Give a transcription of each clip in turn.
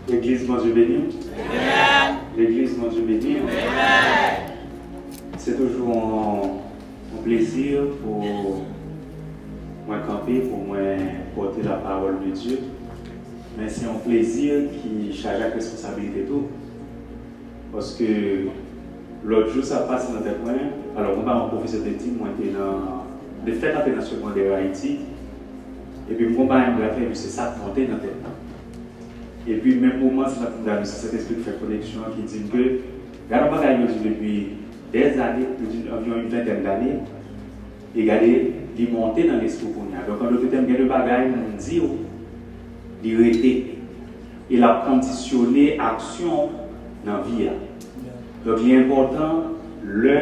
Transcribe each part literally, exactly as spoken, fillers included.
Legliz, Bondye beni w. Legliz, Bondye beni w. Se toujou yon, yon plezi pou mwen kanpe, pou mwen pote la parole de Dieu. Men se yon plezi ki chaje ak responsabilite tou. Paske lòt jou sa pase nan tèt mwen, alò mwen pa yon pwofesè te di mwen te nan, de fèt an te nan segondè Ayiti, epi m gon bagay m pral fè, epi se sa k monte nan tèt mwen. Epi menm moman sa, m ta di se Sentespri k fè koneksyon an, ki di m ke gade yon bagay yo di depi dèzane, yo di anviwon yon ventèn dane, e gade, li monte nan lespri w kounye a. Donk, an dòt tèm, gen de bagay moun di w, li rete. E l ap kondisyone aksyon w nan vi a. Donk, li enpòtan lè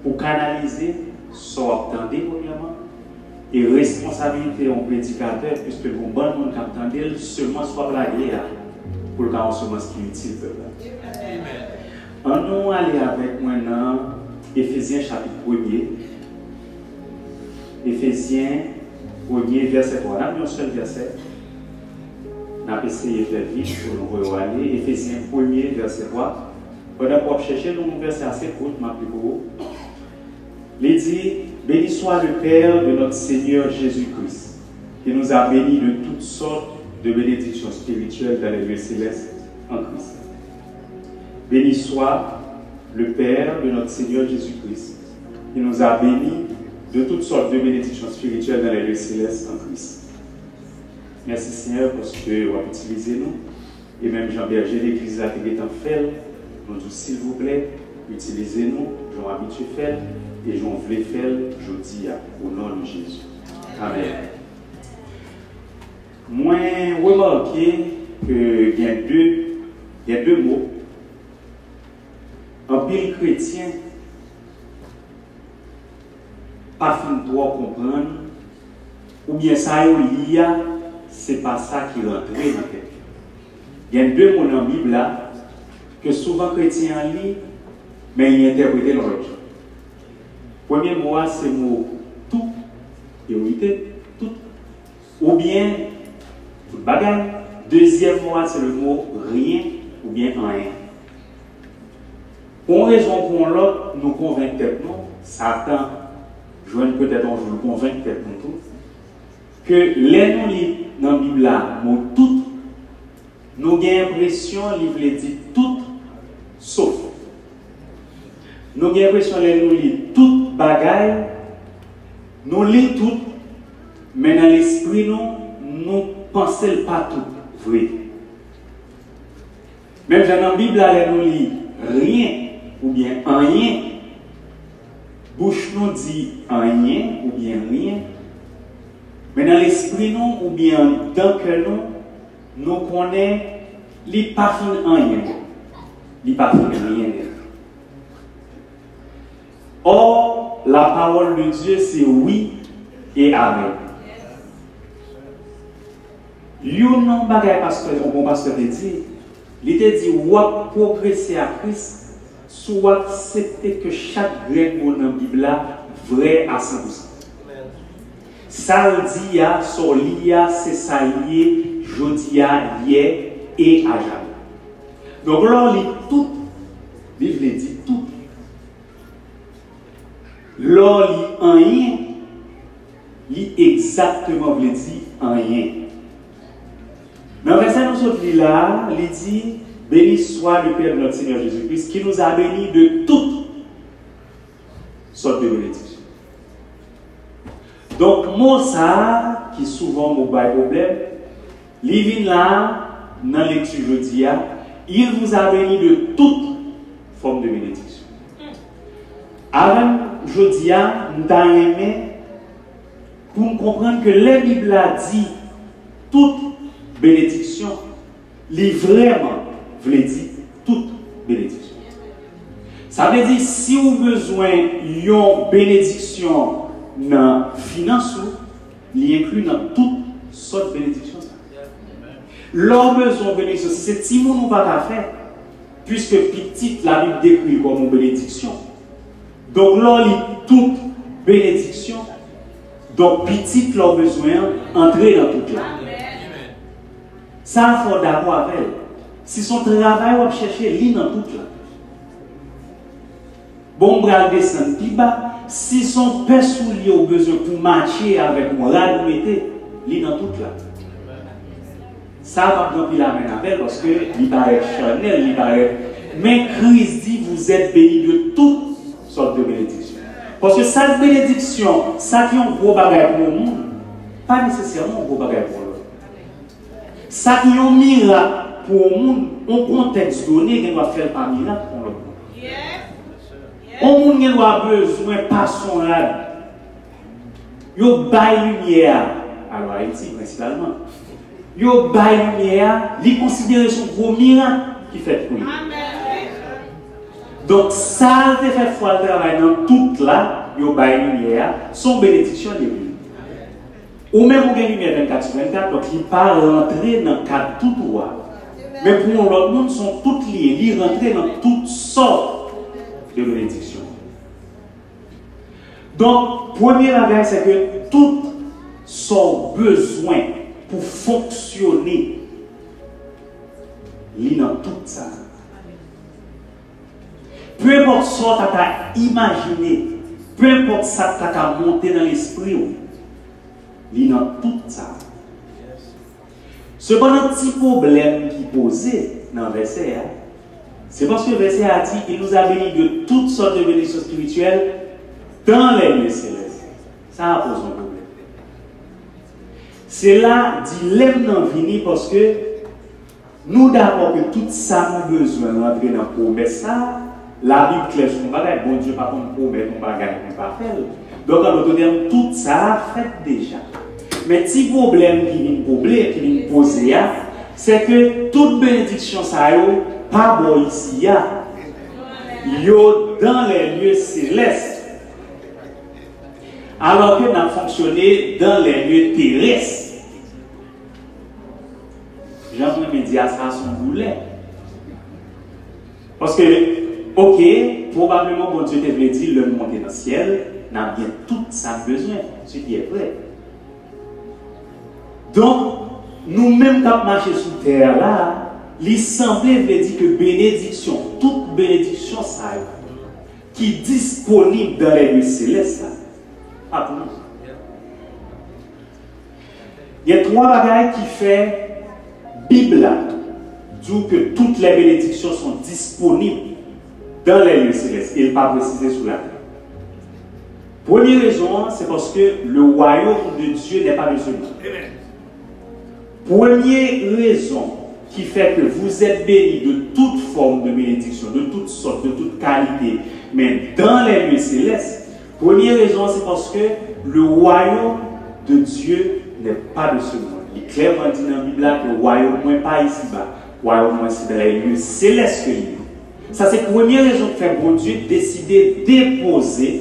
pou kanalize sa w ap tande, premyèman, e responsabilite yon predikatè, piske gon bann moun k ap tande l, semans w ap lage a, pou l ka yon semans ki itil pèp la. Ann nou ale avèk mwen nan Efezyen chapit premye. Efezyen premye, vèsè twa. N ap li yon sèl vèsè. N ap eseye fè vit pou nou voye w ale. Efezyen premye, vèsè twa. Pandan w ap chèche, nou, yon vèsè ase kout, m ap li pou ou. Li di, Béni soit le Père de notre Seigneur Jésus-Christ, qui nous a bénis de toutes sortes de bénédictions spirituelles dans les lieux célestes en Christ. Béni soit le Père de notre Seigneur Jésus-Christ, qui nous a bénis de toutes sortes de bénédictions spirituelles dans les lieux célestes en Christ. Mèsi, Senyè, paske w ap itilize nou. E menm jan bèje legliz la te gentan fè l, nou di w, silvouplè, itilize nou, jan w abitye fè l, e jan w vle fè l jodi a, o non de Jezi. Amèn. Mwen remake ke gen de, gen de mo, anpil kretyen pa fin twò konprann, oubyen sa yo li a, se pa sa ki rantre nan tèt yo. Gen de mo nan Bib la ke souvan kretyen an li, men li entèprete l yon lòt jan. Premye mo a se mo tout, priyorite, tout, oubyen tout bagay. Dezyèm mo a se le mo rien oubyen anyen. Pou yon rezon ou pou yon lòt, nou konvenk tèt nou, Satan jwenn petèt yon jou l konvenk tèt nou tou, ke lè nou li nan Bib la mo tout, nou gen enpresyon li vle di tout, sof. Nou gen enpresyon lè nou li tout bagay, nou li tout, men nan lespri nou, nou panse l pa tout vre. Menm jan nan Bib la, lè nou li rien oubyen anyen, bouch nou di anyen oubyen rien, men nan lespri nou oubyen anndan kè nou, nou konnen li pa fin anyen. Li pa fin rien nèt. Or, la parole de Dieu, c'est oui et amen. Youn nan bagay pastè, yon bon pastè te di, li te di, w ap pwogrese a Kris si w aksepte ke chak grenn mo nan Bib la vrè a san pou san. Sa l di a, sa w li a, se sa l ye, jodi a, yè, e a jamè. Donk, lè w li tout, li vle di tout. Lè w li anyen, li egzakteman vle di anyen. Nan vèsè nou sot li la a, li di, Béni soit le Père de notre Seigneur Jésus-Christ, qui nous a bénis de toutes sortes de bénédictions. Donk, mo sa a, ki souvan mo bay pwoblèm, li vin la a nan lekti jodi a, il vous a béni de toute forme de bénédiction. Avè m jodi a, m ta renmen pou n konprann ke lè Bib la di tout benediksyon, li vrèman vle di tout benediksyon. Sa vle di, si w bezwen yon benediksyon nan finans ou, li enkli nan tout sòt benediksyon sa. Lè w bezwen yon benediksyon, si se timoun ou pa ka fè, piske pitit Labib dekri l kòm yon benediksyon. Donk, lè w li tout benediksyon, donk pitit lè w bezwen an antre nan tout la. Sa a fò w dakò avè l. Si se yon travay w ap chèche, li nan tout la. Bon, m pral desann pi ba. Si se yon pè soulye w bezwen pou matche avèk yon rad ou mete, li nan tout la. Sa p ap gen anpil amèn avè l, paske li parèt chanèl, li parèt. Men Kris di, vous êtes bénis de toutes sortes de bénédictions. Paske sa k benediksyon, sa k yon gwo bagay pou yon moun, pa nesesèman yon gwo bagay pou yon lòt. Sa ki yon mirak pou yon moun, yon kontèks done, gen dwa fè l pa mirak pou yon lòt moun. Yon moun gen dwa bezwen pase yon rad. Yo bay limyè a, alò Ayiti prensipalman, yo bay limyè a, li konsidere se yon gwo mirak ki fèt pou li. Donk, sa l te fè fwa l travay nan tout la, yo bay limyè a, se yon benediksyon li ye pou li. Ou menm ou gen limyè vennkat sou vennkat, donk li pa rantre nan kad tout ou a. Men pou yon lòt moun, se yon tout li ye, li rantre nan tout sòt de benediksyon. Donk, premye bagay, se ke tout sa w bezwen pou fonksyone, li nan tout sa. Peu importe sa w ta ka imajine, peu importe sa k ta ka monte nan lespri w, li nan tout sa. Sepandan, ti pwoblèm ki poze nan vèsè a, se paske vèsè a di, il nous a bénis de toutes sortes de bénédictions spirituelles dans les lieux célestes. Sa a poze yon pwoblèm. Se la dilèm nan vini, paske nou dakò ke tout sa nou bezwen rantre nan pwomès sa a. Labib klè sou yon bagay, Bondye pa konn pwomèt yon bagay epi pa fè l. Donk, an dòt tèm, tout sa a fèt deja. Men ti pwoblèm ki vin pwoble-, ki vin poze a, se ke tout benediksyon sa yo pa bò isi a. Yo dans les lieux célestes. Alò ke n ap fonksyone dans les lieux terrestres. Jan m renmen di a, sa se yon doulè. Paske, oke, pwobableman Bondye te vle di lè n monte nan syèl, n ap gen tout sa n bezwen, ce qui est vrai. Donk, nou menm k ap mache sou tè a la, li sanble vle di ke benediksyon, tout benediksyon sa yo ki disponib dans les lieux célestes la, pa pou nou. Gen twa bagay ki fè Bib la di w ke toutes les bénédictions sont disponibles dans les lieux célestes, e l pa presize sou latè. Premye rezon an, se paske le royaume de Dieu n'est pas de ce monde. Premye rezon ki fè ke vous êtes bénis de toute forme de bénédiction, de toute sorte, de toute qualité, mais dans les lieux célestes, premye rezon an, se paske le royaume de Dieu n'est pas de ce monde. Li klèman di nan Bib la ke wayòm mwen pa isiba, wayòm mwen se dans les lieux célestes ke li ye. Sa se premye rezon ki fè Bondye deside depoze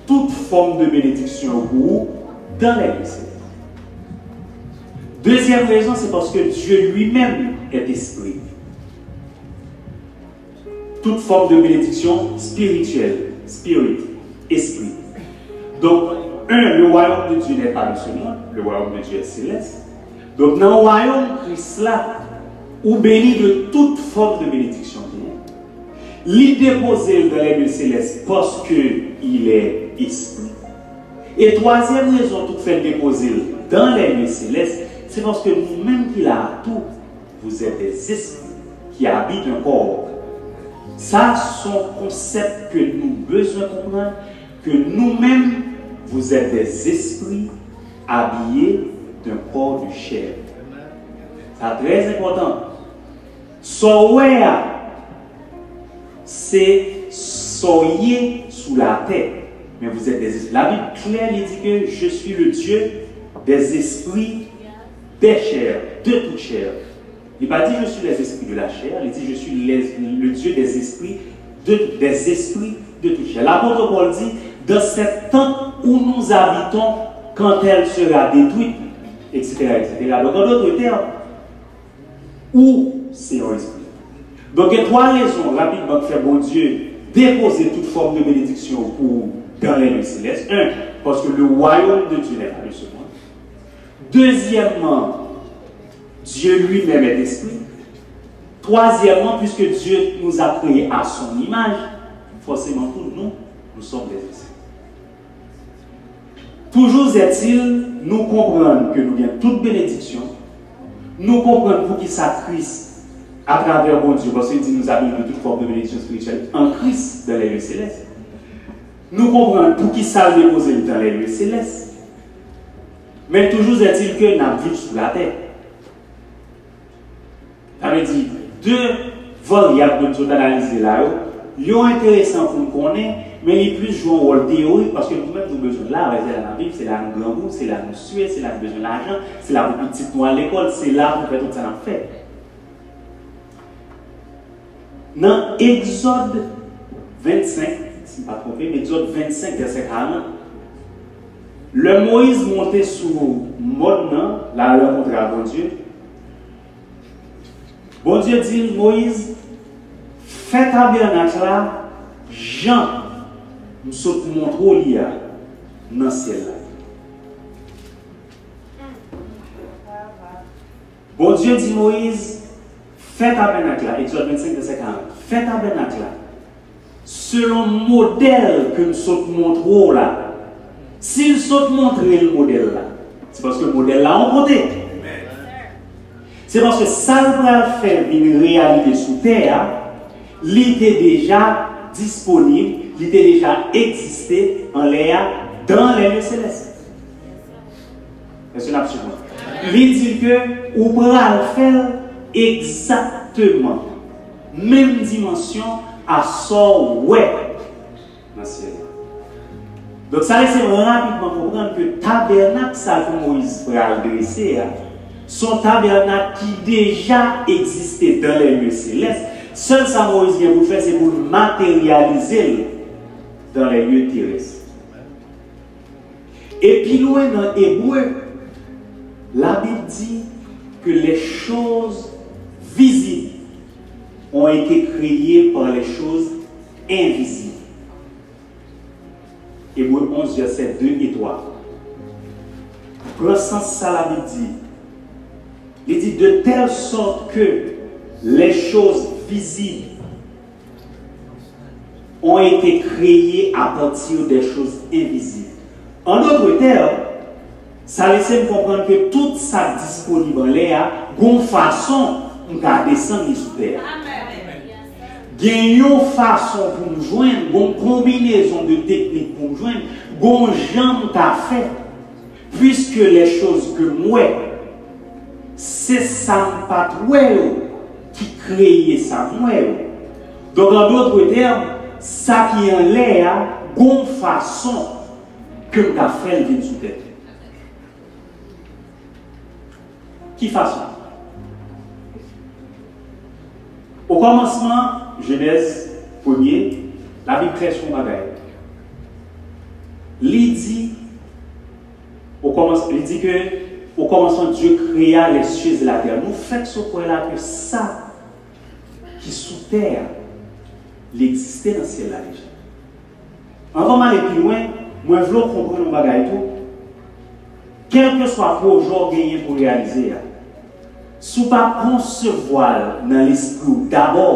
tout fòm de benediksyon yo pou ou dans les lieux célestes. Dezyèm rezon, se paske Dieu lui-même est esprit. Toute forme de bénédiction spirituelle, spirit, esprit. Donc, un, le royaume de Dieu n'est pas de ce monde, le royaume de Dieu est céleste. Donk, nan wayòm Kris la, ou beni de tout fòm de benediksyon ki gen. Li depoze l dans les lieux célestes paske il est esprit. E twazyèm rezon tou k fè l depoze l dans les lieux célestes, se paske nou menm ki la a tou, vous êtes des esprits qui habitent un corps. Sa se yon konsèp ke nou bezwen konprann, ke nou menm, vous êtes des esprits habillés d'un corps de chair. Sa trè enpòtan. Sa w wè a, se sa w ye sou latè. Men vous êtes des esprits. La Bible claire, li di ke je suis le Dieu des esprits, des chairs, de toute chair. Li pa di je suis les esprits de la chair, li di je suis les, le Dieu des esprits, de, des esprits de toute chair. L'apôtre Paul dit, dans cette tente où nous habitons, quand elle sera détruite, et cetera, et cetera. Donc, en d'autres termes, ou se yon espri. Donk, gen twa rezon rapidman ki fè Bondye depoze tout fòm de benediksyon pou ou dans les lieux célestes. Un, parce que le royaume de Dieu n'est pas de ce monde. Deuxièmement, Dieu lui-même est esprit. Troisièmement, puisque Dieu nous a créés à son image, forcément pour nous, nous sommes des esprits. Toujours est-il, nou konprann ke nou gen tout benediksyon, nou konprann poukisa Kris, atravè Bondye, paske li di nous a bénis de toute forme de bénédiction spirituelle en Christ dans les lieux célestes. Nou konprann poukisa l depoze l dans les lieux célestes. Men toujours est-il ke n ap viv sou latè. Sa vle di, de varyab ke nou sot analize la yo, yo enteresan pou n konnen, men li plis jwe yon wòl teyorik, paske nou menm nou bezwen l la, se la n ap viv, se la nou grangou, se la nou swe, se la nou bezwen lajan, se la pou pitit nou al lekòl, se la pou n fè tout sa n ap fè. Nan Egzòd vennsenk, si m pa twonpe m, Egzòd vennsenk, vèsè karant, lè Moyiz monte sou mòn nan, l al rankontre ak Bondye, Bondye di l, Moyiz, fè tabènak la jan m sot montre w li a nan syèl la. Bondye di Moyiz, fè tabènak la, Egzòd vennsenk, vèsè karant, fè tabènak la selon modèl ke m sot montre w la. Si l sot montre l modèl la, se paske modèl la yon kote. Se paske sa l pral fè vin reyalite sou tè a, li te deja disponib, li te deja egziste anlè a, dans les lieux célestes. Èske n ap swiv mwen? Li di ke ou pral fè l egzakteman menm dimansyon a sa w wè nan syèl la. Donk, sa lese m rapidman konprann ke tabènak sa ke Moyiz pral drese a, se yon tabènak ki deja egziste dans les lieux célestes. Sèl sa Moyiz gen pou l fè, se pou l materyalize l dans les lieux terrestres. E pi lwen nan Ebre, Labib di ke les choses visibles ont été créées par les choses invisibles. Ebre onz, vèsè de e twa. Pran sans sa Labib di. Li di, de telle sorte que les choses visibles ont été créées à partir des choses invisibles. En d'autres termes, sa lese m konprann ke tout sa k disponib anlè a, gon fason m ka desann li sou tè a. Gen yon fason pou m jwenn, gon konbinezon de teknik pou m jwenn, gon jan m ka fè. Puisque les choses ke m wè, se sa m pa t wè yo ki kreye sa m wè yo. Donk, en d'autres termes, sa ki anlè a, gon fason ke m ka fè l vin sou tè. Ki fason? Okòmansman, Jenèz premye, Labib klè sou yon bagay. Li di, okòmans-, li di ke, au commencement, Dieu créa les cieux et la terre. Nou fèk sot wè la ke sa ki sou tè a, li egziste nan syèl la deja. Anvan m ale pi lwen, mwen vle w konprann yon bagay tou. Kèlkeswa pwojè w genyen pou w reyalize a, si w pa konsevwa l nan lespri w dabò,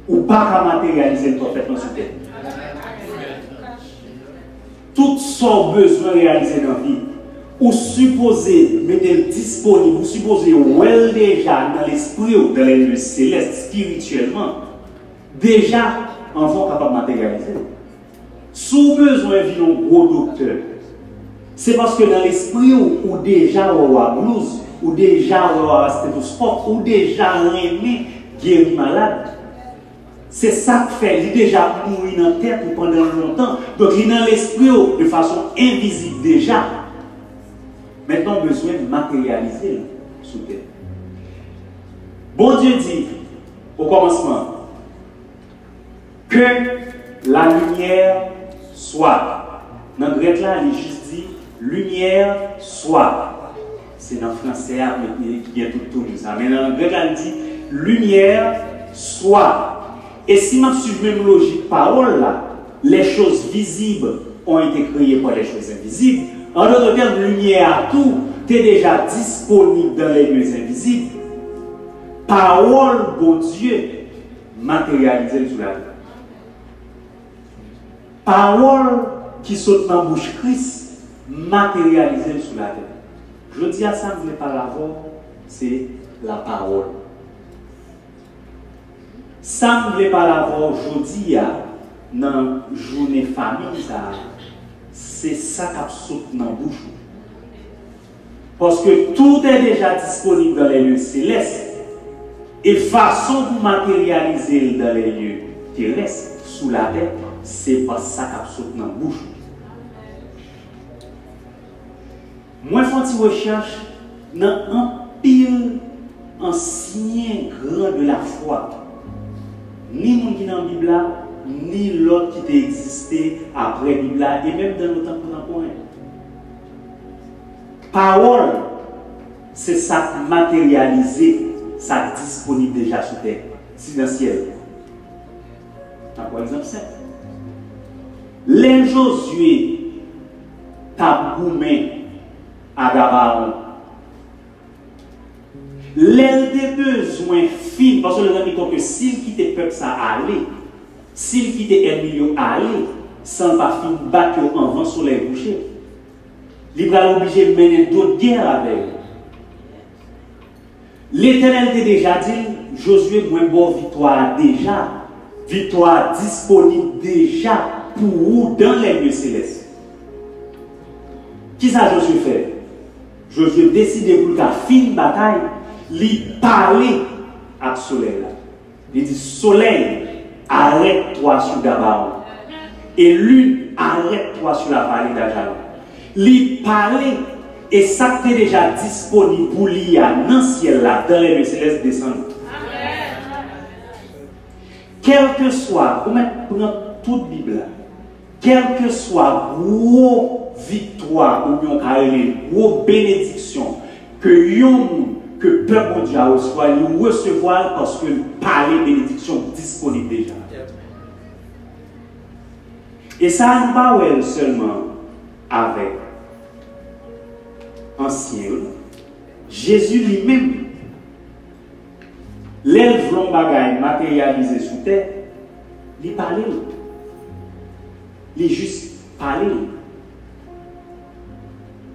ou pa ka materyalize l pafètman sou tè. Tout sa w bezwen reyalize nan vi, ou sipoze mete l disponib, ou sipoze wè l deja nan lespri w, dans les lieux célestes, espirityèlman. Deja, anvan w kapab materyalize l. Si w bezwen vin yon gwo doktè, se paske nan lespri w, ou deja wè w a blouz, ou deja wè w a stetoskòp, ou deja renmen geri malad. Se sa k fè li deja ap mouri nan tèt ou pandan lontan. Donk, li nan lespri w de fason envizib deja. Mentnan, w bezwen materyalize l sou tè. Bondye di, okòmansman, que la lumière soit. Nan grèk la, li jis di, lumière soit. Se nan franse a, men ki, ki gen tout touni sa. Men nan grèk la, li di, lumière soit. E si m ap swiv menm lojik pawòl la, les choses visibles ont été créées par les choses invisibles. En d'autres termes, limyè a tou te deja disponib dans les lieux invisibles. Pawòl Bondye materyalize l sou latè. Pawòl ki sot nan bouch Kris materyalize l sou latè. Jodi a, sa m vle pale avè w, se lapawòl. Sa m vle pale avè w jodi a, nan jounen fanmi sa a, se sa k ap sot nan bouch ou. Parce que tout est déjà disponible dans les lieux célestes. E fason pou materyalize l dans les lieux terrestres, sou latè, se pa sa k ap sot nan bouch ou. Mwen fè yon ti rechèch nan anpil ansyen gran de la fwa. Ni moun ki nan Bib la, ni lòt ki te egziste apre Bib la, e menm dans nos temps contemporains. Pawòl, se sa k materyalize sa k disponib deja sou tè, si nan syèl. Nan pran egzanp senp. Lè Jozye t ap goumen a Gabawon, lè l te bezwen fin, paske l rann li kont ke si l kite pèp sa ale, si l kite ènmi l yo ale, san l pa fin bat yo anvan solèy kouche, li pral oblije mennen dòt gè avè yo. Letènèl te deja di l, Jozye, mwen ba w viktwa a deja. Viktwa a disponib deja pou ou dans les lieux célestes. Kisa Jozye fè? Jozye deside pou l ka fin batay, li pale ak solèy la. Li di, Soleil, arrête-toi sur Gabaon. Et lune, arrête-toi sur la vallée d'Ajalon. Li pale, e sa k te deja disponib pou li a nan syèl la, dans les lieux célestes, desann. Kèlkeswa, ou mèt pran tout Bib la, kèlkeswa gwo viktwa oubyen w ka rele l gwo benediksyon ke yon moun, ke pèp Bondye a resevwa, li resevwa l paske l pale, benediksyon disponib deja. E sa a, nou pa wè l sèlman avèk ansyen yo, non. Jezi li menm, lè l vle yon bagay materyalize sou tè, li pale l. Li jis pale l.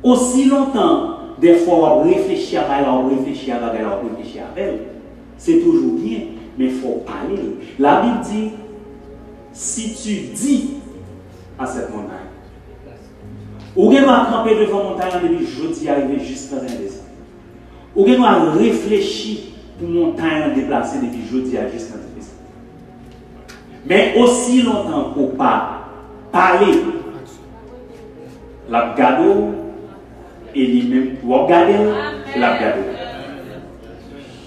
Osi lontan, dèfwa w ap reflechi a bagay la, w ap reflechi a bagay la, w ap reflechi avè l, se toujou byen, men fò w pale l. Labib di, si tu dis à cette montagne, ou gen dwa kanpe devan montay lan depi jodi a rive jis trannteyen desanm. Ou gen dwa reflechi pou montay lan deplase depi jodi a jis nan desanm. Men osi lontan ke w pa pale, l ap gade w, e li menm, w ap gade l, l ap gade w.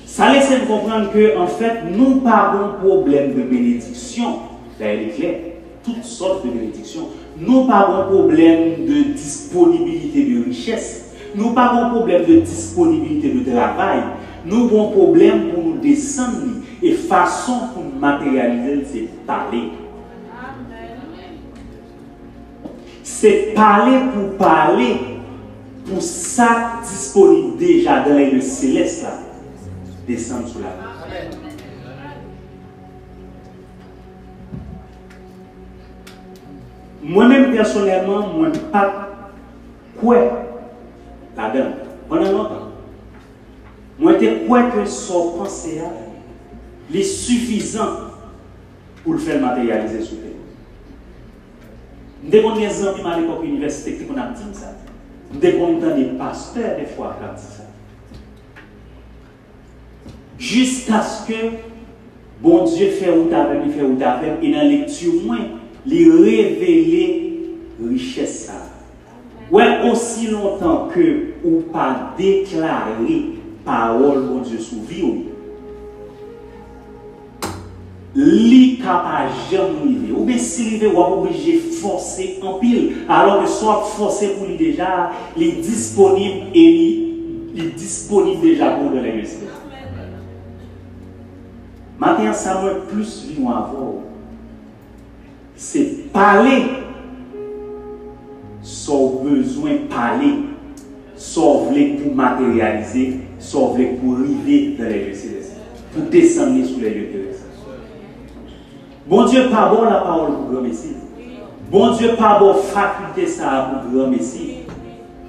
Sa lese n konprann ke, anfèt, nou pa gen yon pwoblèm de benediksyon. Dayè, li klè, tout sòt de benediksyon. Nou pa gen yon pwoblèm de disponibilite de richès. Nou pa gen yon pwoblèm de disponibilite de travay. Nou gen yon pwoblèm pou nou desann li. E fason pou n materyalize l, se pale. Se pale pou pale pou sa k disponib deja dans les lieux célestes la, desann sou latè. Mwen menm pèsonèlman, mwen pa t kwè ladan l pandan lontan. Mwen te kwè ke sa w panse a, li sifizan pou l fè l materyalize sou tè. M te konn gen zanmi m alepòk inivèsite ki te konn ap di m sa. M te konn tande pastè dèfwa k ap di sa. Jiskaske Bondye fè wout avè m, li fè wout avè m, e nan lekti mwen, li revele richès sa a. Wè, osi lontan ke ou pa deklare pawòl Bondye sou vi w, li ka pa janm rive. Oubyen si l rive, w ap oblije fòse anpil. Alò ke sa w ap fòse pou li deja a, li disponib e li, li disponib deja pou ou dans les lieux célestes. Maten an, sa mwen plis vin wè avè w, se pale sa w bezwen pale, sa w vle pou materyalize, sa w vle pou rive dans les lieux célestes. pou desann li sou lè yo terès. Bondye pa ba w lapawòl pou granmesi. Bondye pa ba w fakilte sa a pou granmesi.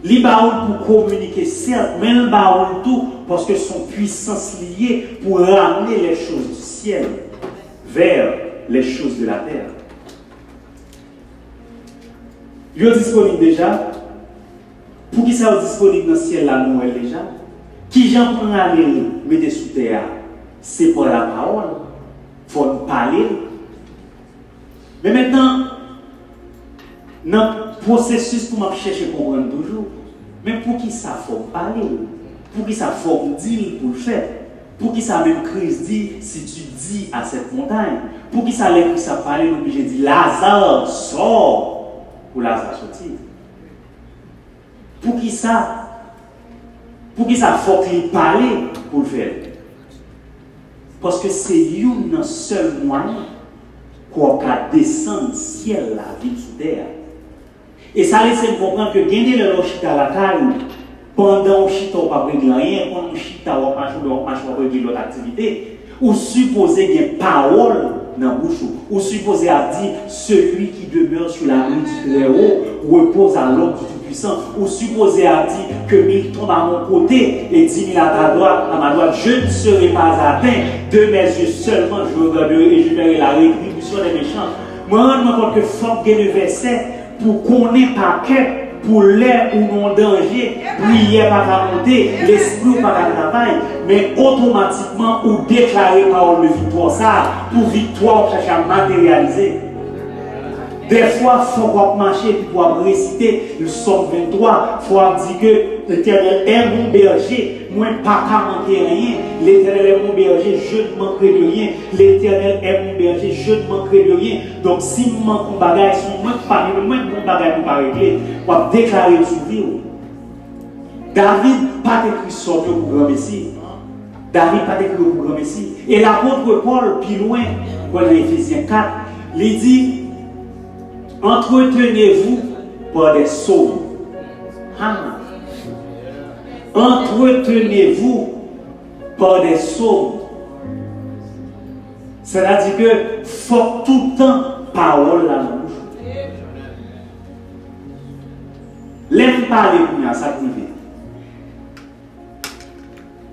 Li ba w l pou kominike, sèt, men l ba w l tou paske se yon pwisans li ye pou ramne les choses du ciel vers les choses de la terre. Yo disponib deja. Poukisa yo disponib nan syèl la, nou wè l deja? Kijan pou n rale l mete sou tè a? Se pa lapawòl. Fò n pale l. Men mentnan, nan pwosesis pou m ap chèche konprann toujou, men poukisa fò m pale l? Poukisa fò m di l pou l fèt? Poukisa menm Kris di, si tu dis à cette montagne? Poukisa lè Kris ap pale, l oblije di, Laza, sò! Pou Laza soti. Poukisa? Poukisa fòk li pale pou l fè l? Paske se youn nan sèl mwayen pou w ka desann syèl la vin sou tè a. E sa lese m konprann ke gen de lè lè w chita lakay ou, pandan w chita w p ap regle anyen, pandan w chita w ap mache oubyen w ap mache w ap regle lòt aktivite, ou sipoze gen pawòl nan bouch ou. Ou sipoze ap di, Celui qui demeure sur l'abri du Très-Haut repose à l'ombre du Tout-Puissant. Ou sipoze ap di, Que mille tombent à mon côté et dix mille à ta droite, à ma droite, je ne serai pas atteint. De mes yeux seulement je regarderai et je verrai la rétribution des méchants. Mwen rann mwen kont ke fòk gen de vèsè pou konnen pa kè, pou lè ou nan yon danje, priyè pa ka monte, lespri w pa ka travay, men otomatikman ou deklare pawòl de viktwa sa a, pou viktwa w chache ap materyalize. Dèfwa, fòk w ap mache epi pou w ap resite Sòm venntwa, fò w ap di ke Letènèl è mon bèje, mwen pa ka manke anyen. Letènèl è mon bèje, je ne manquerai de rien. Letènèl è mon bèje, je ne manquerai de rien. Donk, si m manke yon bagay, si mwen k pa gen mwen bon bagay pou pa regle, w ap deklare l sou vi w. David pa t ekri sòm yo pou granmesi. David pa t ekri yo pou granmesi. E lapot Pòl, pi lwen, w nan Efezyen kat, li di, Entretenez-vous par des psaumes. Ha! Entretenez-vous par des psaumes. Sètadi ke fòk toutan pawòl la nan bouch ou. Lè m pale kounye a, sa k rive?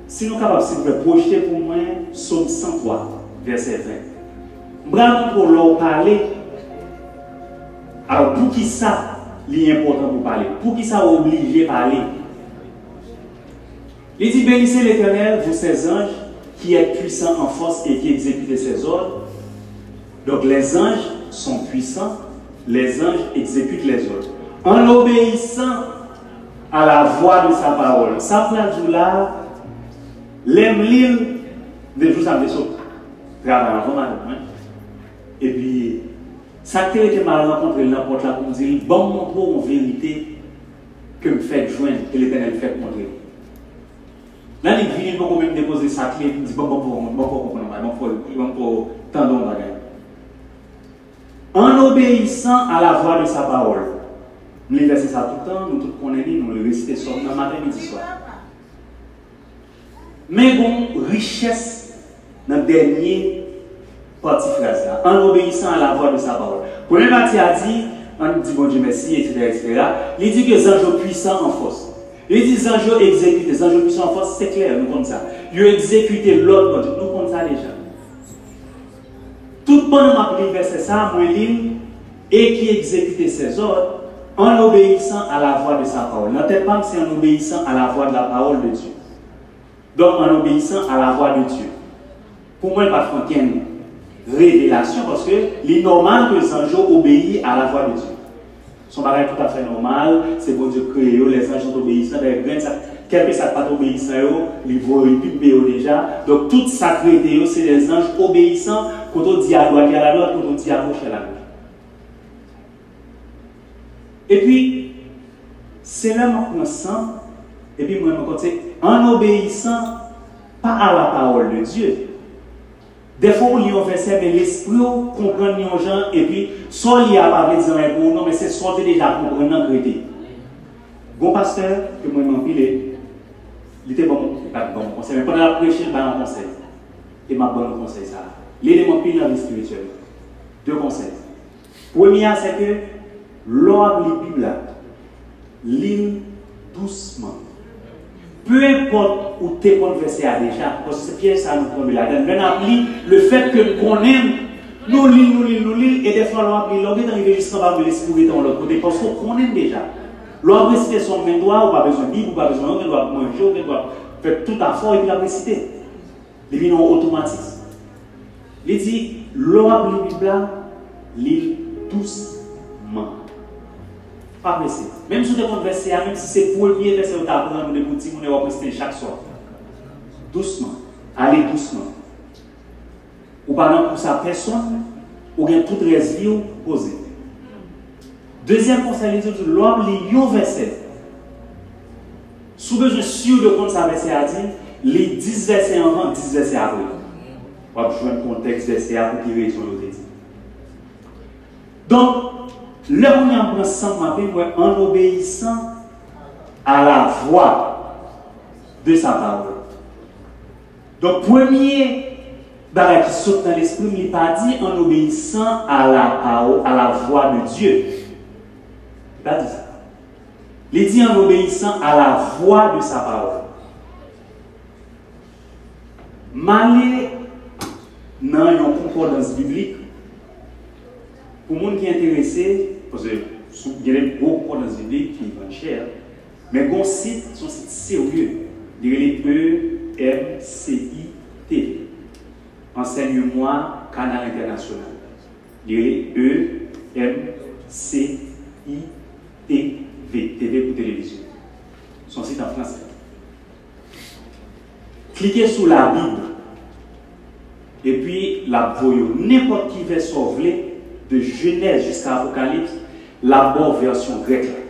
Si nou kapab, silvouplè, pwojte pou mwen Sòm san twa, vèsè ven. M pral montre w lè w pale. Alò, poukisa li enpòtan pou pale? Poukisa w oblije pale? Li di, Bénissez l'Éternel, vous ses anges, qui êtes puissants en force et qui exécutez ses ordres. Donc, les anges sont puissants, les anges exécutent les ordres. En obéissant à la voix de sa parole. Sa m pral di w la, lè m li l, de jou sa m te sot travay anvan madanm mwen. Epi, sa k te rete m al rankontre l nan pòt la pou m di l, Ban m montre w yon verite ke m fèk jwenn, ke Letènèl fèk montre m. Nan li vini, l poko menm depoze sak li, epi m di, Ban m, ban m, ban m, ban m fè w konprann yon bagay, ban m fè w, ban m fè w tande yon bagay. En obéissant à la voix de sa parole. M li vèsè sa toutan, nou tout konnen li, nou resite sòm nan maten, midi, swa. Men gon richès nan dènye pati fraz la, en obéissant à la voix de sa parole. Premye pati a di, ann di Bondye mèsi, etsetera, etsetera. Li di ke zanj yo pwisan an fòs. Li di zanj yo egzekite, zanj yo pwisan an fòs, se klè, nou konn sa. Yo egzekite lòd Bondye, nou konn sa deja. Tout pandan m ap li vèsè sa, mwen li l, et qui exécute ses ordres en obéissant à la voix de sa parole. Nan tèt pa m, se en obéissant à la voix de la parole de Dieu. Donk, en obéissant à la voix de Dieu. Pou mwen, l pa t fè okenn revelasyon, paske li nòmal ke zanj yo obeyi à la voix de Dieu. Se yon bagay toutafè nòmal, se Bondye k kreye yo, les anges sont obéissants, dayè grenn sa, kèlke sa k pa t obeyisan yo, li voye, li pimpe yo deja. Donk, tout sa k rete yo, se des anges obéissants, kote w di adwat, y al adwat, kote w di agoch, y al agoch. Epi, se lè m ap pran san, epi mwen, mwen konn se en obéissant pas à la parole de Dieu. Dèfwa ou li yon vèsè, men lespri w konprann li yon jan, epi sa w li a pa vle di anyen pou ou non, men se sa w te deja konprann nan k rete. Gon pastè ke mwen renmen anpil, e li te ban m, li pa t ban m konsèy, men pandan l ap preche, l bay yon konsèy. E m ap ban nou konsèy sa a. Li ede m anpil nan vi espirityèl mwen. De konsèy. Premye a, se ke lè w ap li Bib la, li l dousman. Peu importe ou te konn vèsè a deja, paske se pyèj sa a nou tonbe ladan l. Lè n ap li, le fait que n konnen l, nou li l, nou li l, nou li l, e dèfwa lè w ap li l, lè w gentan rive jis anba, men lespri w gentan yon lòt kote, paske w konnen l deja. Lè w ap resite Sòm venntwa, ou pa bezwen Bib, ou pa bezwen anyen, ou gen dwa ap manje, ou gen dwa ap fè tout afè w, epi l ap resite. Li vin yon otomatis. Li di, lè w ap li Bib la, li l dousman. Pa prese. Menm si w te konn vèsè a, menm si se premye vèsè yo t aprann ou depi w timoun, e w ap resite l chak swa. Dousman. Ale dousman. Ou pa nan kous a pèsonn, ou gen tout rès vi w poze. Dezyèm konsèy, li di w, lè w ap li yon vèsè, si w bezwen si de konn sa vèsè a di, li dis vèsè anvan, dis vèsè apre. W ap jwenn kontèks vèsè a, pou ki rezon yo te di. Donk, lè kounye a m pran san m maten, m wè en obéissant à la voix de sa parole. Donk, premye bagay ki sot nan lespri m, li pa di en obéissant à la parole, à la voix de Dieu. Li pa di sa. Li di en obéissant à la voix de sa parole. M ale nan yon konkòdans biblik. Pou moun ki enterese, paske sou, gen de gwo konkòdans biblik ki vann chè, men gen yon sit, se yon sit serye. Li rele E M C I T V, Enseignement Canal International. Li rele E M C I T V, T V pou televizyon. Se yon sit an fransè. Klike sou Labib. Epi, l ap voye w nenpòt ki vèsè w vle, de Jenèz jiska Apokalips, l ap ba w vèsyon grèk la.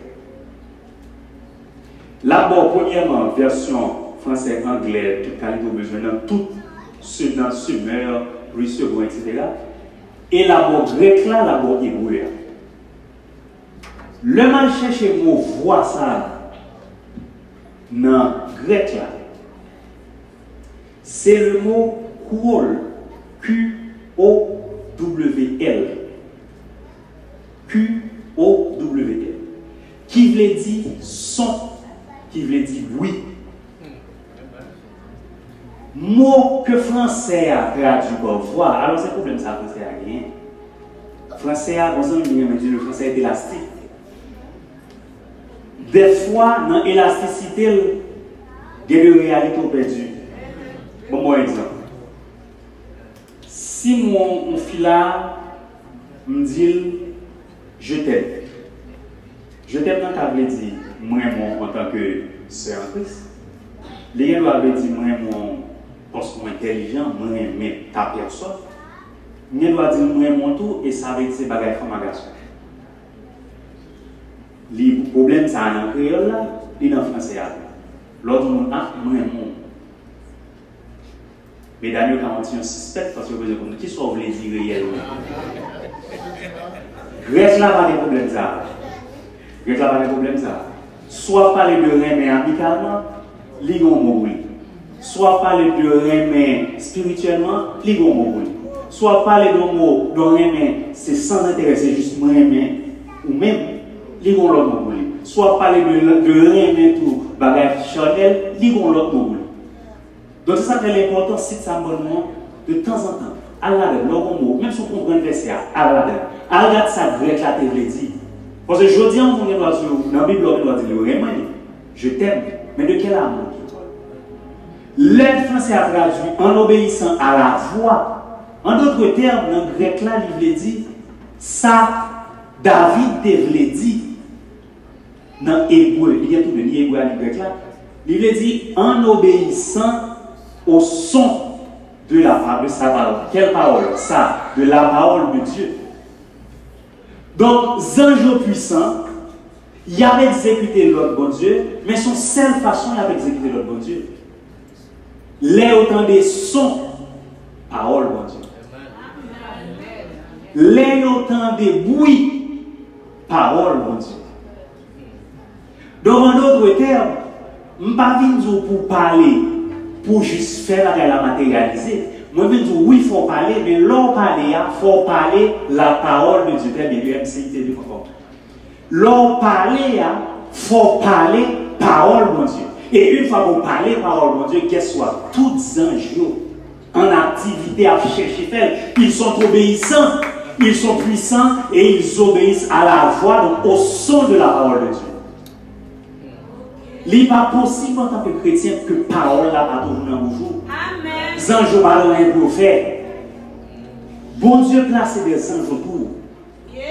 L ap ba w, premyèman, vèsyon fransè, anglè, tout kalite w bezwen nan tout se-, nan Semeur, Louis Segond, etsetera. E l ap ba w grèk la, l ap ba w ebre a. Lè m al chèche mo vwa sa a nan grèk la, se le mo kwowl, Q O W L. Q O W L. Ki vle di son, ki vle di bwi. Mo ke fransè a tradui pa vwa, alò se pwoblèm sa fransè a genyen. Fransè a, gon zanmi m renmen di, le français est élastique. Dèfwa, nan elastisite l, gen de reyalite w pèdi. Ban m ba w egzanp. Si m wè yon fi la, m di l, je t'aime. Je t'aime nan ka vle di, m renmen w antanke sè an Kris. Li gen dwa vle di, m renmen w paske w entèlijan, m renmen ta pèsòn. M gen dwa di l, m renmen w tou, e sa vle di se bagay fanm a gason. Li, pwoblèm sa a nan kreyòl la, li nan fransè a tou. Lè w di yon moun, a, m renmen w. Medam yo ka yon ti jan sispèk paske yo bezwen konn kisa w vle di reyèlman. Grèk la pa gen pwoblèm sa a. Grèk la pa gen pwoblèm sa a. Si w ap pale de renmen amikalman, li gen yon mo pou li. Si w ap pale de renmen espirityèlman, li gen yon mo pou li. Si w ap pale de yon mo, de renmen, se san enterè, se jis mwen renmen ou menm, li gen yon lòt mo pou li. Si w ap pale de, de renmen tou, bagay chanèl, li gen yon lòt mo pou li. Donk, se sa k fè l enpòtan, sit sa m ban nou an, de tanzantan, al ladan l, lè w gon mo, menm si w konprann vèsè a, al ladan l. Al gad sa grèk la te vle di. Paske jodi a, yon moun gen dwa di w, nan Bib la, w gen dwa di l, yo renmen li. Je t'aime. Men de quel amour qu'il parle? Lè fransè a tradui en obéissant à la voix, en d'autres termes, nan grèk la, li vle di sa David te vle di. Nan ebre, li gen tou de, ni ebre a, ni grèk la. Li vle di en obéissant au son de la pa-, de sa parole. Quelle parole? Sa, de la parole de Dieu. Donk, zanj yo pwisan, y ap egzekite lòd Bondye, men se yon sèl fason y ap egzekite lòd Bondye. Lè yo tande son, pawòl Bondye. Lè yo tande bwi, pawòl Bondye. Donk, an dòt tèm, m pa vin di w pou w pale pou jis fè bagay la materyalize. Mwen vin di w, wi, fò w pale, men lè w pale a, fò w pale la parole de Dieu. Trè byen, U M C I te di konsa. Lè w pale a, fò w pale pawòl Bondye. E yon fwa ke w pale pawòl Bondye, guess what? Tout zanj yo an aktivite ap chèche fè l. Ils sont obéissants, ils sont puissants et ils obéissent à la voix, donc au son de la parole de Dieu. Li pa posib antanke kretyen ke pawòl la pa toujou nan bouch ou. Zanj yo pa gen anyen pou yo fè. Bondye plase de zanj otou w.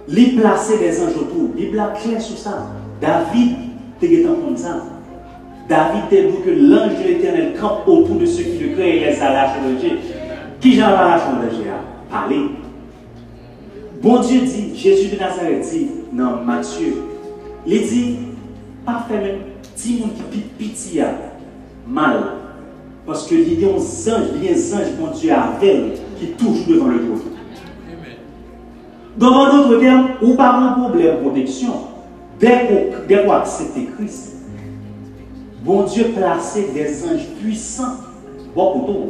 Li plase de zanj otou w. Bib la klè sou sa. David te gentan konn sa. David te di ke l'ange de l'Éternel campe autour de ceux qui le craignent et les arrache au danger. Kijan l ap arache w nan danje a? Pale. Bondye di, Jezi de Nazarèt di nan Matye, li di, pa fè menm timoun ki pi piti a mal, paske li gen yon zanj, li gen zanj Bondye avè l ki toujou devan le twòn. Donk, an dòt tèm, ou pa gen pwoblèm pwoteksyon. Dèke w, dèke w aksepte Kris, Bondye plase de zanj pwisan bò kote w,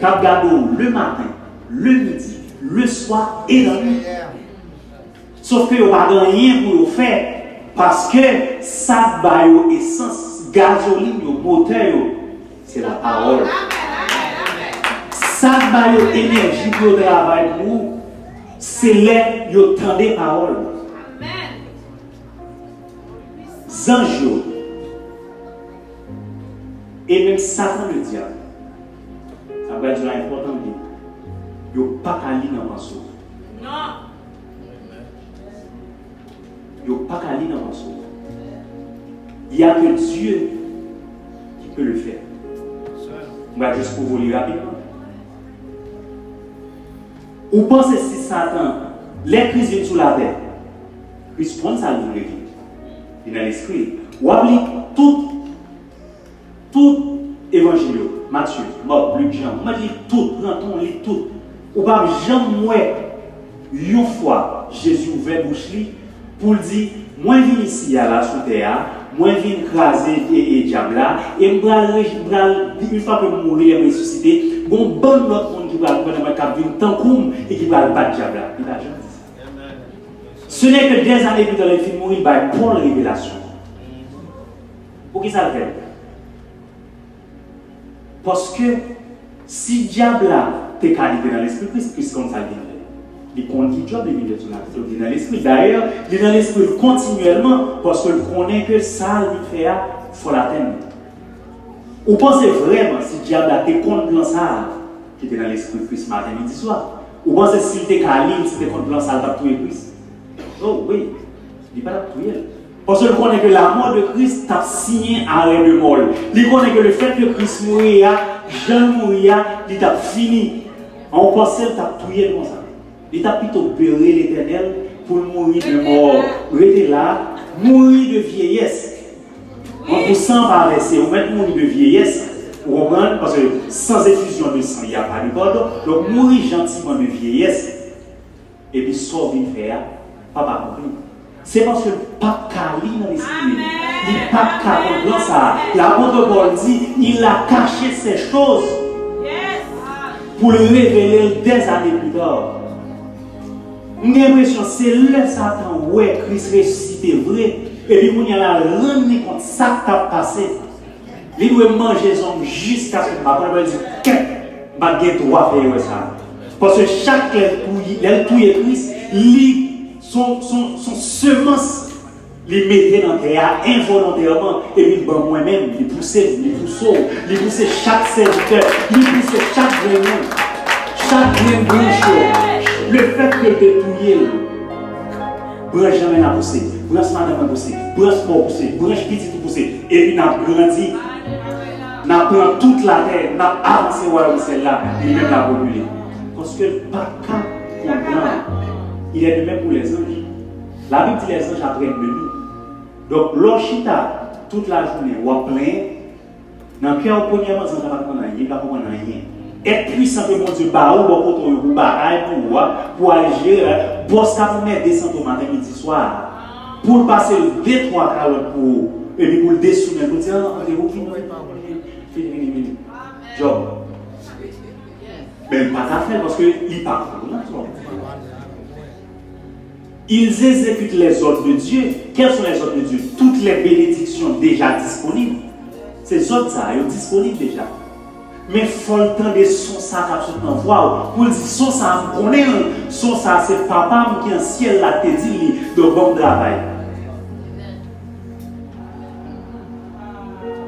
k ap gade w le maten, le midi, le swa e lannwit. Sof ke yo pa gen anyen pou yo fè, paske sa k ba yo esans, gazolin yo, motè yo, se lapawòl. Sa k ba yo enèji pou yo travay pou ou, se lè yo tande pawòl. Zanj yo, e menm Satan ledyab, sa pral di la enpòtan anpil, yo pa ka li nan panse w. Non. Yo pa ka li nan panse w. Il y a que Dieu qui peut le faire. Mwen jis pou vou li rapidman. Ou panse si Satan, lè Kris vin sou latè, Kris konn sa l vin regle. Li nan lespri l. W ap li tout, tout evanjil yo, Matye, Mak, Lik, Jan. Ou mèt li tout, pran tan w li tout. Ou p ap janm wè yon fwa Jezi ouvè bouch li pou l di, mwen vin isi a la sou tè a, mwen vin kraze e, e dyab la, e m pral, m pral, yon fwa ke m mouri, m resisite, gon bann lòt moun ki pral kwè nan mwen, k ap vin tankou m e ki pral bat dyab la. Li pa janm di sa. Ce n'est que des années plus tard, lè l fin mouri, l bay Pòl revelasyon. Poukisa l fè l? Paske si dyab la te ka li te nan lespri Kris, Kris konn sa l vin fè. Li konn ki djòb li vin fè sou latè, li nan lespri. Dayè, li nan lespri l kontinyèlman, paske l konnen ke sa l vin fè a, fò l atenn li. Ou panse vrèman si dyab la te konn plan sa a ki te nan lespri Kris maten, midi, swa? Ou panse si l te ka li l, si l te konn plan sa a, l t ap touye Kris? Oh wi, li pa t ap touye l. Paske l konnen ke lamò de Kris t ap siyen arè de mò l. Li konnen ke lefèt ke Kris mouri a, jan l mouri a, li t ap fini. An, ou panse l t ap touye l konsa? Li t ap pito bere Letènèl pou l mouri de mò. Rete la, mouri de vyeyès. An, pou san pa vèse, ou mèt mouri de vyeyès. Ou konprann? Paske sans effusion de sang, il y a pas de pardon. Donk, mouri jantiman de vyeyès. Epi sa w vin fè a, p ap akonpli. Se paske l p ap ka li nan lespri li. Li p ap ka konprann sa a. Lapot Pòl di, il a caché ces choses pou l revele l des années plus tard. M gen enpresyon se lè Satan wè Kris resisite vre, epi kounye a l al rann li kont sa k t ap pase. Li dwe manje zong jiskaske m pa pran, li di, kèt, m pa t gen dwa fè erè sa a. Paske chak lè l touye, lè l touye Kris, li, son, son, son semans, li mete nan tè a envolontèman, epi l ban mwen menm, li pouse m, li pouse w, li pouse chak sèvitè, li pouse chak grenn moun, chak grenn branch yo. Lefèt ke l te touye l, branch janmèl la pouse, branch madanm mwen pouse, branch pa w pouse, branch pitit ou pouse, epi n ap grandi, n ap pran tout latè, n ap avanse wayòm syèl la, li menm l ap rekile. Paske l pa ka konprann. Il est de même pour les anges. La Bible dit les anges apprennent de nous. Donk, lè w chita tout lajounen, w ap plenyen, nan kè w, premyèman, zanj la pa konprann anyen, li pa konprann anyen. Èt pwisan ke Bondye ba ou bò kote w yo pou batay pou ou a, pou al jere, bòs la pou mèt desann ou maten, midi, swa a, pou l pase l de, twa kalòt pou ou, epi pou l desounen l, pou l di, an, antre, ou vini, vini, vini, vini, vini. Job. Men l pa ka fè l paske li pa konprann twòp. Ils exécutent les ordres de Dieu. Quels sont les ordres de Dieu? Toutes les bénédictions déjà disponibles. Se zòd sa a, yo disponib deja. Men fò l tande son sa k ap sot nan vwa w. Pou l di, son sa a, m konnen l. Son sa a, se Papa m ki an syèl la te di l li. Donk, ban m travay.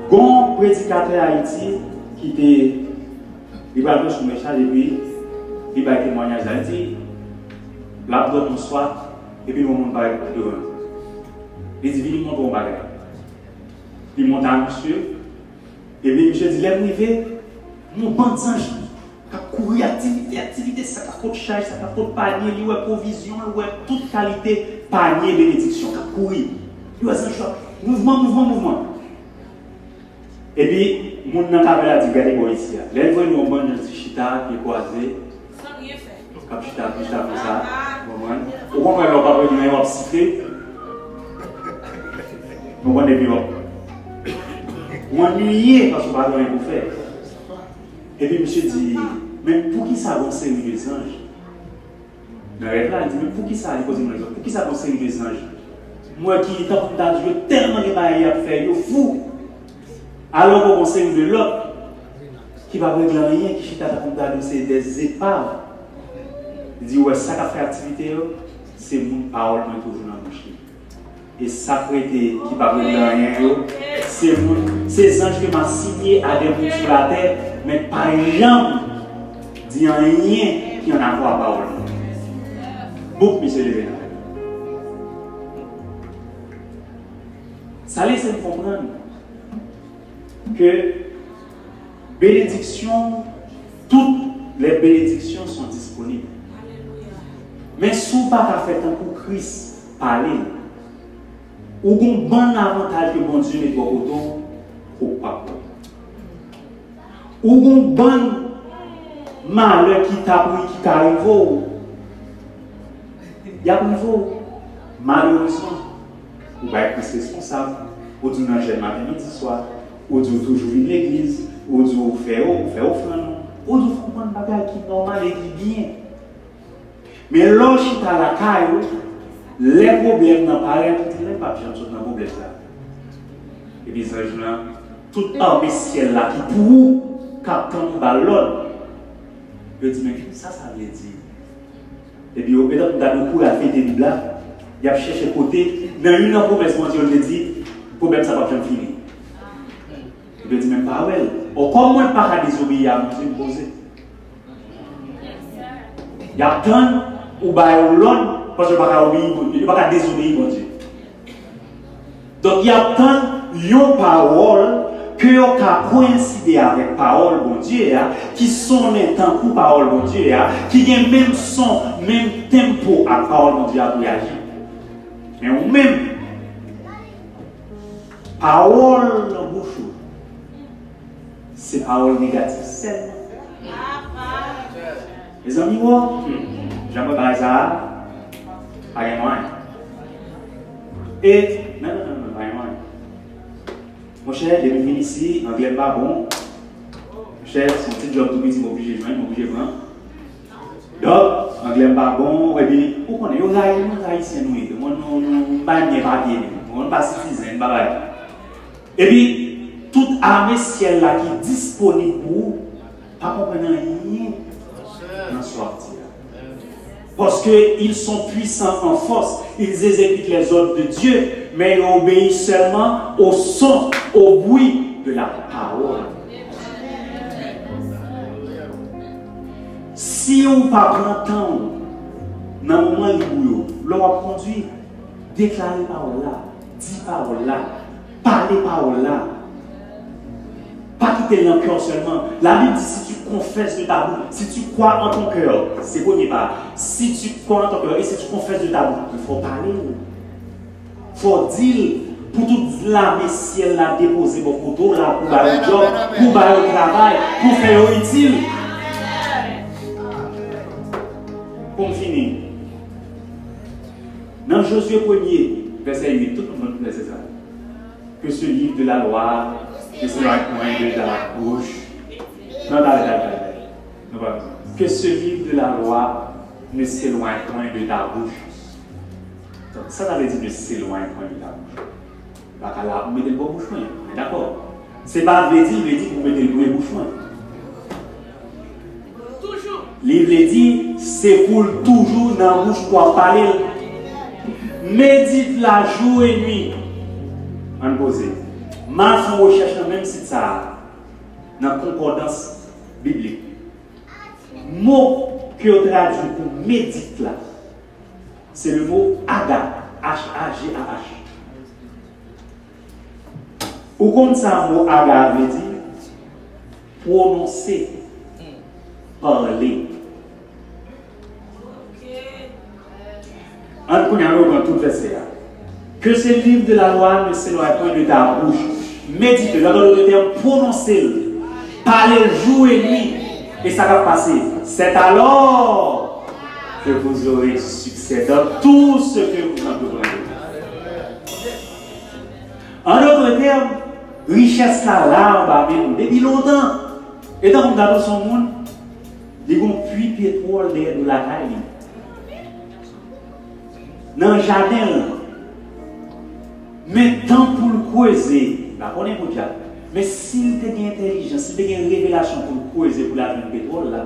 Gon predikatè Ayiti ki te, li pral pran sou mesaj epi li bay temwayaj la. Li di, l ap dòmi yon swa, epi yon moun parèt devan l. Li di, vin montre yon bagay. Li monte ak misye, epi misye di, lè m rive, yon bann zanj k ap kouri, aktivite, aktivite, sa k ap pot chay, sa k ap pot panye, li wè pwovizyon, li wè tout kalite panye benediksyon k ap kouri. Li wè zanj yo ap, mouvman, mouvman, mouvman. Epi, moun nan k avè l la di, gade bò isi a. Lè l voye yon bann zanj chita, pye kwaze, k ap chita, chita konsa, w konprann? Ou konprann lè w pa wè nan yo ap sifle? W konprann epi w ap, w annuiye paske w pa gen anyen pou fè. Epi misye di, men poukisa gon seri de zanj nan rèv la, li di, men poukisa, li poze mwen kesyon, poukisa gon seri de zanj? Mwen ki tankou m ta di yo tèlman gen bagay y ap fè, yo fou. Alò gon seri de lòt ki pa regle anyen, ki chita tankou m ta di se de zepav. Li di, ou wè sa k ap fè aktivite yo, se moun pawòl mwen toujou nan bouch li. E sa k rete, ki pa regle anyen yo, se moun, se zanj ke m asiye a de moun sou latè, men k pa janm di anyen ki an akò a pawòl mwen. Bouk, misye leve nan. Sa lese m konprann ke benediksyon, toutes les bénédictions sont disponibles. Men si w pa ka fè tankou Kris pale, ou gon bann avantaj ke Bondye met bò kote w, ou p ap wè. Ou gon bann malè ki t ap ri, ki ka rive w, y ap rive w. Malerezman, ou bay Kris responsab, ou di w nan jèn maten, midi, swa, ou di w toujou vin legliz, ou di w fè, ou fè ofrann, ou di w fè yon bann bagay ki nòmal e ki byen. Men lè w chita lakay ou, lè pwoblèm nan parèt, ou di, men m p ap janm sot nan pwoblèm sa. Epi zanj lan, tout ame syèl la ki pou ou, k ap tann ou ba l lòd, yo di, men kisa sa vle di? Epi yo, petèt, pou gade yon kouri al fete Bib la, y ap chèche kote, nan youn nan pwomès Bondye yo, l te di, pwoblèm sa p ap janm fini. Epi yo di, men m pa wè l. Bon, kòm mwen pa ka dezobeyi a Bondye, m poze. Y ap tann ou ba yo lòd, paske yo pa ka obeyi Bondye, yo pa ka dezobeyi Bondye. Donk, y ap tann yon pawòl ke yo ka koyenside avèk pawòl Bondye a, ki sonnen tankou pawòl Bondye a, ki gen menm son, menm tempo ak pawòl Bondye a pou y aji. Men ou menm, pawòl nan bouch ou, se pawòl negatif sèlman. Mezanmi, wo, hmm, jan mwen bay sa a, pa gen mwayen. E, non, non, non, non, pa gen mwayen. Monchè, depi m vin isi, anglè m pa bon. Monchè, se yon ti djòb tou piti m oblije jwenn, m oblije pran. Dòk, anglè m pa bon, epi, ou konnen, yo rayi nou, Ayisyen nou ye. Nou, nou, nou, nou pa byen papye, nou, nou pa sitizen, nou pa bagay. Epi, tout ame syèl la ki disponib pou ou, pa konprann anyen nan sa w ap di a. Parce que ils sont puissants en force, ils exécutent les ordres de Dieu, mais ils obéissent seulement au son, au bruit de la parole. Si ou pa pran tan ou nan moman lib ou yo, lè w ap kondwi, deklare pawòl la, di pawòl la, pale pawòl la. Pa kite l nan kè w sèlman. La Bible dit, si tu confesses de ta bouche, si tu crois en ton cœur, se premye pa. Si tu crois en ton cœur et si tu confesses de ta bouche, fò w pale l. Fò w di l pou tout lame syèl la depoze bò kote w la, pou ba yo djòb, pou ba yo travay, pou fè yo itil. Pou m fini, nan Jozye premye, vèsè uit, tout moun konn vèsè sa. Que ce livre de la loi ne s'éloigne point de ta bouche. Non, talè, talè, talè. Nou pa bezwen. Que ce livre de la loi ne s'éloigne point de ta bouche. Donk, sa ta vle di ne s'éloigne point de ta bouche? Pa ka la pou mete l bò bouch mwen. Mwen dakò. Se pa vle di, vle di pou mete l pre bouch mwen. Li vle di, se pou l toujou nan bouch ou w ap pale l. Medite la jour et nuit. Ann poze. M al fè yon rechèch nan menm sit sa a, nan konkòdans biblik. Mo ke yo tradui pou medite la, se le mo aga, H A G A H. Ou konn sa mo aga a vle di? Pwononse, pale. Ann kounye a nou pran tout vèsè a. Que ce livre de la loi ne s'éloigne point de ta bouche. Médite, dans d'autres termes, pwononse l, pale l jou e nwi. E sa k ap pase? C'est alors que vous aurez succès dans tout ce que vous entreprendrez. An dòt tèm, richès la la anba men nou depi lontan. E tankou m ta di w se yon moun, li gen yon pwi petwòl dèyè do lakay li. Nan jaden l, men tan pou l kweze, li pa konnen podyab. Men si l te gen entèlijans, si l te gen revelasyon pou l kweze pou l al jwenn petwòl la,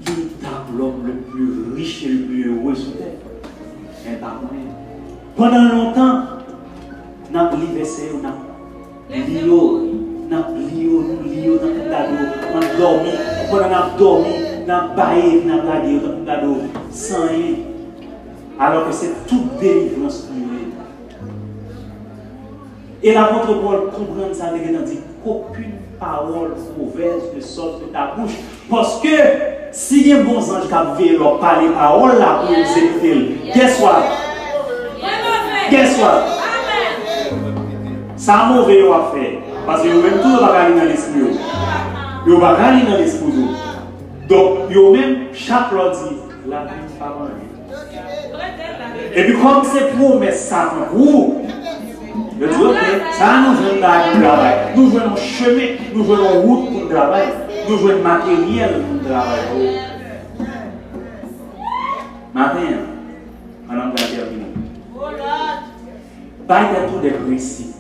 li t ap lòm le plus riche et le plus heureux sou tè. Men l pa konnen. Pandan lontan, n ap li vèsè yo, n ap li yo, n ap li yo, nou li yo tankou gade yo, n ap dòmi. Pandan n ap dòmi, n ap baye, n ap lage yo tankou gade yo, san anyen. Alò ke se tout delivrans nou ye. E lapot Pòl konprann sa, li gentan di, qu'aucune parole mauvaise ne sorte de ta bouche. Paske si gen bon zanj k ap veye lè w ap pale pawòl la pou egzekite l, guess what? Guess what? Sa move yo ap fè. Paske yo menm tou yo pa ka li nan lespri yo. Yo pa ka li nan lespri yo. Donk, yo menm, chak lè w di, lavi m pa anyen. Epi kòm se pwomès Satan pou ou, yo di, ok, sa a nou jwenn la pou n travay. Nou jwenn yon chemen, nou jwenn yon wout pou n travay. Nou jwenn materyèl pou n travay. Maten an, pandan m pral tèmine, bay tèt ou de prensip.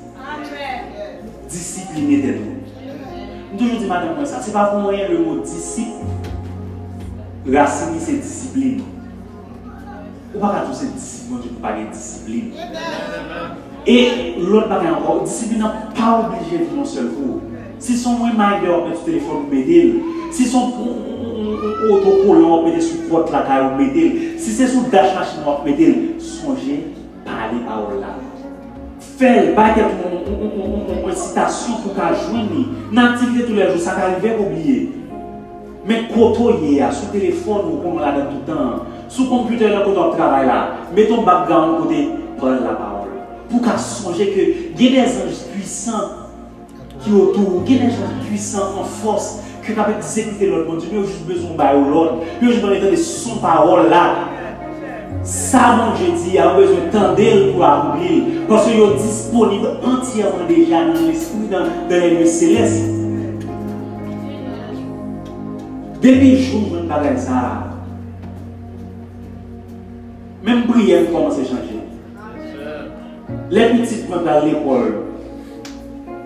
Disipline tèt ou. M toujou di madanm mwen sa, se pa pou anyen le mo disip, rasin li se disiplin. Ou pa ka di w se disip Bondye pou pa gen disiplin. E lòt bagay ankò, disiplin nan pa oblije vin yon sèl kou. Si se yon reminder w ap met sou telefòn ou mete l, si se yon, yon, yon, yon, yon otokolan w ap mete sou pòt lakay ou mete l, si se sou dach machin ou ap mete l, sonje pale pawòl la. Fè l, bay tèt ou yon, yon, yon, yon, yon ensitasyon pou w ka jwenn li. Nan aktivite toulèjou, sa ka rive ke w bliye. Men kote w ye a, sou telefòn ou konnen w ladan tout tan an, sou konpitè nan kote w ap travay la, mete yon background kote pran lapawòl. Pou w ka sonje ke gen de zanj pwisan ki otou ou, gen de zanj pwisan an fòs ke k ap egzekite lòd Bondye, men yo jis bezwen w ba yo lòd. Yo jis bezwen tande son pawòl la. Sa Bondye di a, yo bezwen tande l pou akonpli l. Paske yo disponib antyèman deja nan lespri, nan, dans les lieux célestes. Depi jou m jwenn bagay sa a, menm priyè m kòmanse chanje. Lè pitit mwen pral lekòl,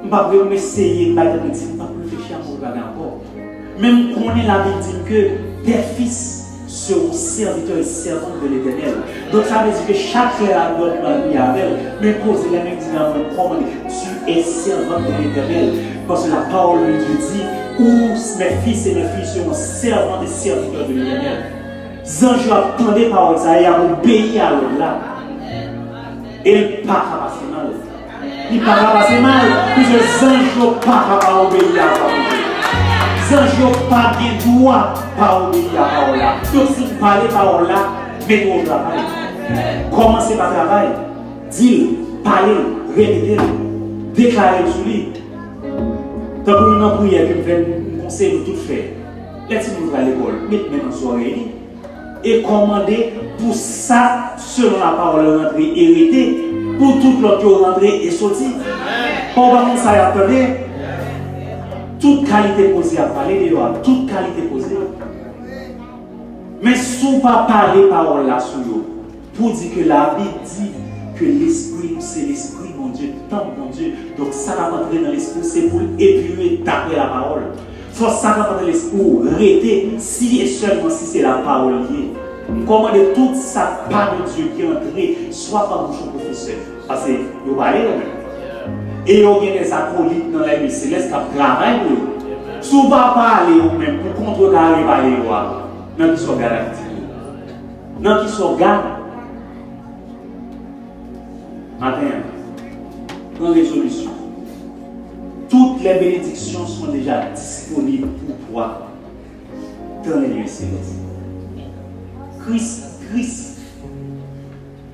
m p ap re-, m eseye, m bay tèt mwen di, m p ap reflechi a move bagay ankò. Men m konnen Labib di m ke pè, fis seront serviteurs et servantes de l'Éternel. Donk sa vle di ke chak lè a lòt m al priye avè l, men koze lè menm di nan mwen kòman li, tu es servante de l'Éternel. Paske la parole de Dieu dit, ou, mes fils et mes filles seront servantes et serviteurs de l'Éternel. Zanj yo ap tande pawòl sa a, y ap obeyi a lòd la. E l pa ka pase mal. Li pa ka pase mal, piske zanj yo pa ka pa obeyi a vwa Bondye. Zanj yo pa gen dwa pa obeyi a pawòl la. Donk, si n pale pawòl la, mete w o travay. Kòmanse pa travay. Di l, pale l, repete l, deklare l sou li. Tankou youn nan priyè ke m fè, m konseye nou tout fè. Lè timoun pral lekòl, met men nan zòrèy li e kòmande pou sa, selon lapawòl, rantre e rete, pou tout lòt yo rantre e soti. Kò w pa konn sa y ap tande. Tout kalite koze ap pale deyò a, tout kalite koze. Men si w pa pale pawòl la sou yo, pou di ke Labib di ke lespri nou se lespri Bondye, tanp Bondye. Donk, sa k ap antre nan lespri w, se pou l epire daprè lapawòl. Fò sa k ap antre nan lespri w rete, si e sèlman si se lapawòl li ye. M kòmande tout sa k pa de Dye ki antre, swa pa bouch yon pwofesè, paske yo pale yo menm. E yo gen de akolit nan lame selès k ap travay pou yo. Si w pa pale ou menm pou kontrekare pale yo a, nan ki sa w gad ak di yo? Nan ki sa w gad? Maten an, pran rezolisyon. Toutes les bénédictions sont déjà disponibles pour toi dans les lieux célestes. Kris tris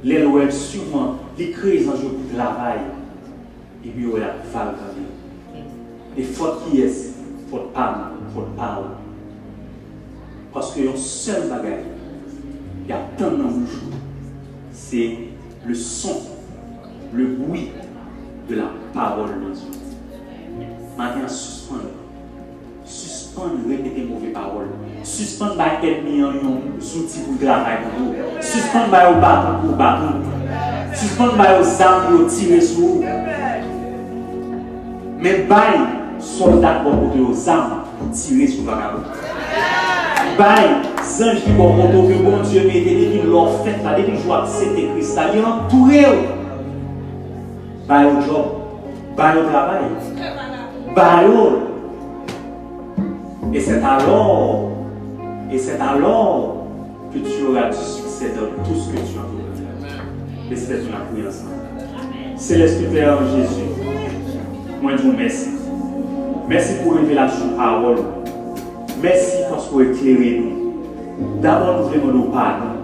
lè l wè siman li kreye zanj yo pou travay, epi yo wè l ap valkande. E fòt kiyès? Fòt pa m, fòt pa w. Paske yon sèl bagay y ap tann nan bouch ou, se le son, le bruit de la parole de Dieu. Maten an, sispann. Sispann repete move pawòl. Sispann bay ènmi an yon zouti pou l travay kont ou. Sispann ba yo baton pou yo bat ou. Sispann ba yo zam pou yo tire sou ou. Men bay sòlda k bò kote yo zam pou tire sou vagabon. Bay zanj ki bò kote w ke Bondye mete depi lè w fèt la, depi jou w aksepte Kris la, li antoure w. Ba yo djòb. Ba yo travay. Ba yo. Et c'est alors, et c'est alors que tu auras du succès dans tout ce que tu entreprendras. Respè pou la priyè ansanm. Selès Pè an Jezi, mwen di w mèsi. Mèsi pou revelasyon pawòl ou. Mèsi paske w eklere nou. Dabò nou vle mande w padon